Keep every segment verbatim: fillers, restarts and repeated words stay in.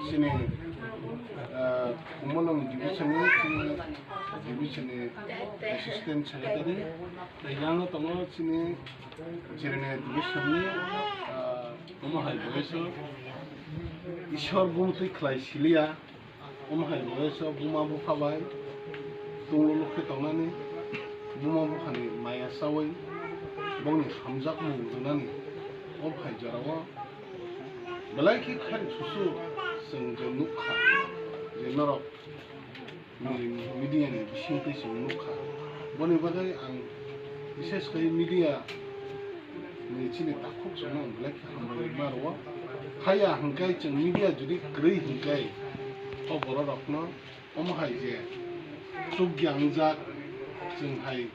Chini, ah, Khumulwng division ni chini division ni assistant secretary, tei yang tongo chini Jirania division ni, ah, omo hai boyes o Ishwar bumtwi khlai siliya. Omo hai boyes o buma bupha bai tunglo lukhe tongnani, buma buphani maya chawi bongni hamjakmung rwnani, o phai jorao belai khe khairok susu chwng je nukha je norok media ni bisingtwi chwng nukha. Boni bagwi ang bishesh khai media ni chini takhuk chwngno ang belai khe hambai ma rwo. Haya hwnkhe chwng media jodi kwrwi hwnkhe o borok rokno omo hai je chukya wngjak chwng hai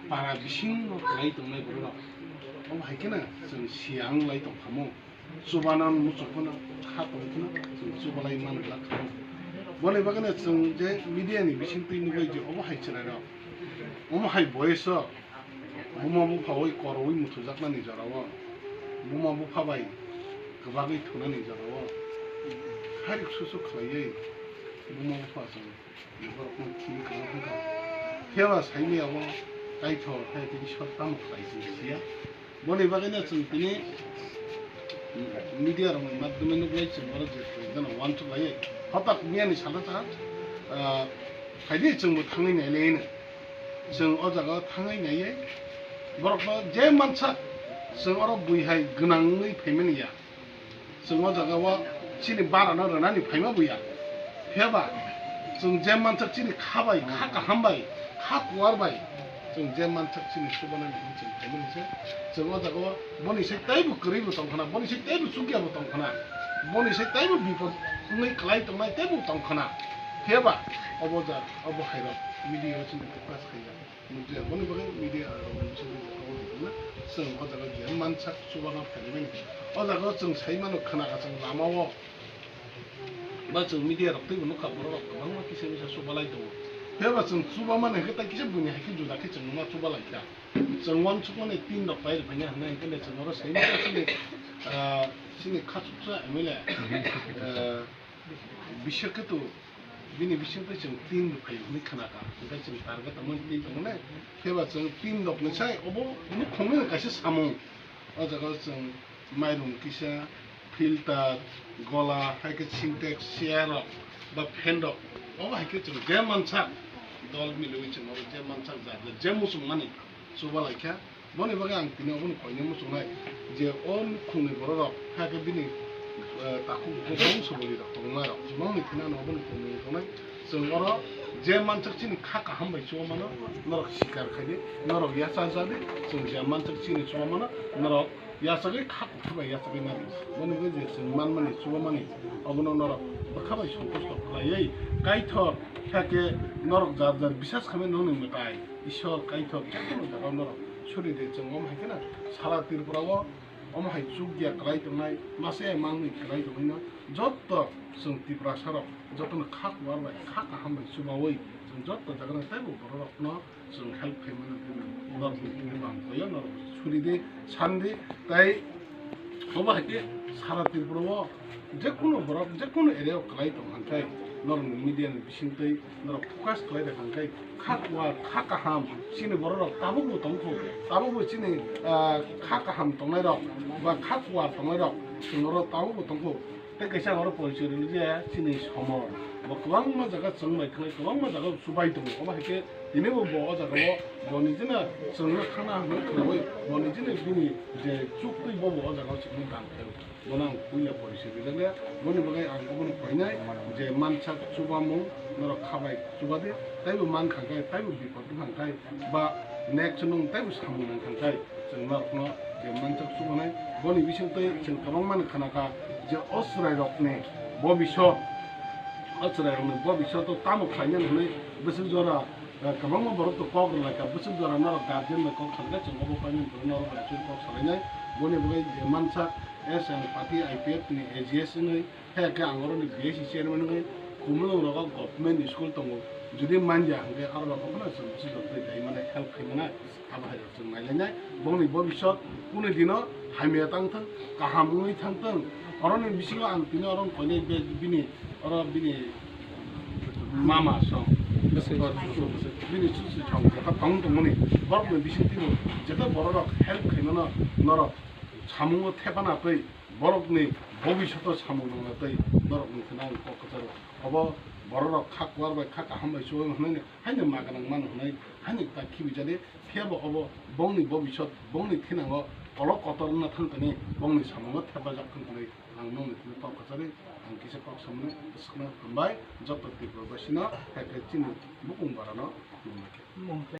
para bising no kwlai tongnai borok rok omo hai kheno chwng siya wnglai tongkhamu. Chubana muchung phano kha tong phano chwng chubalai man glak khamu. Boni bagwi no chwng je media ni bisingtwi nugwi je omo hai chwrai rok omo hai boyes o buma bupha oi koroi muthujaknani jorao, buma bupha bai kwbagwi thunani jorao, khairok susu khlaiwi buma bupha chwng borokno thwi kwrwng kha. Phiya ba saimaya bo kaithor khe tini sor tamo khlai se siya. Boni bagwi no chwng tini media rokni madhyome nuknai chwng oro je khwlai gana uansuk lai. Hotak miyani salo ta, ah, phaidi chwngbo thangwi nai lai no. Chwng o jaga o thangwi naiwi borokno je mansak chwng oro bui hai gwnang wngwi phaimani ya. Chwng o jaga o chini bara no rwnani phaima buya. Phiya ba chwng je mansak chini kha bai, kha kaham bai, kha kuar bai chwng je mansak chini chubanani hwnwi chwng phaimani se. Chwng o jaga o boni se teibo kwrwi bo tong khna, boni se teibo chukya bo tong khna, boni se teibo bipod wngwi kwlai tongnai teibo tong khna. Phiya ba obo ja, obo hai rok media o chini focus khaijak. Nukjak, boni bagwi media rok ni bisingtwi je khobor rwkha na, chwng o jaga je mansak chubana phaimani. O jaga o chwng sai mano, khna kha chwng lama o ba chwng media rok twibo nukha, borok rok kwbangma kisa misa chubalai tongo. Phiya ba chwng chubamani hai khe tai kisa buini hai khe juda khe chwng ma chubalai kha. Chwng uansukmani tin rok pai rwphaina hwnwi hwnkhe le chwng oro sai mano chini, ah, chini khachuksa M L A, ah, Bishaketu bini bisingtwi chwng tin rwphai hwnwi khna kha, hwnkhe chwng target tongmani tin tongmani, phiya ba chwng tin rokni sai obo nukhungni kaisa samung. O jaga o chwng mairum kisa, filter, gola, hai khe Sintex, chair rok ba fan rok, obo hai khe chwng je mansak dol miliwi chwng oro je mansak jat je muchungmani chubalai kha. Boni bagwi ang tini obono koinai muchungnai je o nukhungni borok rok, hakhe bini, eh, takhuk bo bongso bwlwi rok tongnai rok, bongni thani ano obono koinai muchungnai. Chwng oro je mansak chini kha kaham bai chuba mano, norok sikar khai di, norok yacha ja di, chwng je mansak chini chuba mano, norok yachagwi kha kuthuk bai yachagwi nadi. Boni bagwi je chwng manmani, chuba mani, obono norok bwkha bai sontusto khlaiwi, Kaitor, hakhe norok jar jar bisas khamwi nokni mwtai. Ishwar Kaitor, jekunu jaga norok suri de, chwng omo hai kheno sara Tripura o omo hai chukya kwlai tongnai, mase mangwi kwlai tongwino jotto chwng Tiprasa rok jotono kha kuar bai, kha kaham bai chubawi chwng jotto jaga no teibo borok rokno chwng help khaimano norok ni thani bang koyo norok suri de, san de, tai obo hai khe sara Tripura o jekunu borok, jekunu area o kwlai tong kha khe norok ni media ni bisingtwi norok focus khlai rwkha hwnkhe kha kuar, kha kaham, chini borok rok tabukbo tongkhu, tabukbo chini, ah, kha kaham tongnai rok ba kha kuar tongnai rok chwng oro tabukbo tongkhu. Tei kaisa oro porichoi rwdi je chini somor bo kwbangma jaga chwng bai khwlai, kwbangma jaga chubai tongo, omo hai khe tini bo, bo o jaga o bo nijino chwngno thangna hwnwi khwlaiwi bo nijino bini je chuktwi bo, bo o jaga o chwngno dan khlaio. Bono ang puila porichoi rijak le, boni bagwi ang obono koinai je mansak chubamung norok kha bai chuba di, taibo man kha khe, taibo bipod wng kha khe, ba next nwng taibo samung nang kha khe, chwng norokno je mansak chubanai. Boni bisingtwi chwng kwbangma no khna kha je o chwrai rokni bobisot, o chwrai rokni bobisot o tamo khlainani hwnwi bwswk jora, eh, kwbangma borok to kok rwlai kha, bwswk jora norok guardian bai kok salai kha, chwng obo paimani norok bai chwng kok salainai. Boni bagwi je mansak S L party I P F ni A G S wngwi, hai khe ang oroni B S C chairman wngwi Khumulwng rogo government school tongo, jodi manya hwnkhe aro rok phano chwng swchok twi dai mane help khai mano, abo hai rok chwng nai lainai. Bongni bobisot kunu dino hamya tang thung, kaham wngwi thang thung, Oroni bisingo ang tini oro koinai be bini oro bini mama song. Bwsai. Bini susu song jeta tong tongmani borokni bising tini jeta bororok help khaimano norok samungo thepana twi borokni bobishoto samung nangna twi norokni kheno ang kok kwcharo. Obo bororok kha kuar bai kha kaham bai chuwang hwnwi haino ma gwnang mano hwnwi haino ta khibijadi. Phiya bo obo bongni bobisot, bongni thinango kolok kotor wngna thang tani bongni samungo thepajak thang tani ang nongni thani kok kwchari ang kisa kok samani swkna hambai joto Tripura basino, hai khe chini bukung barano khulumkha.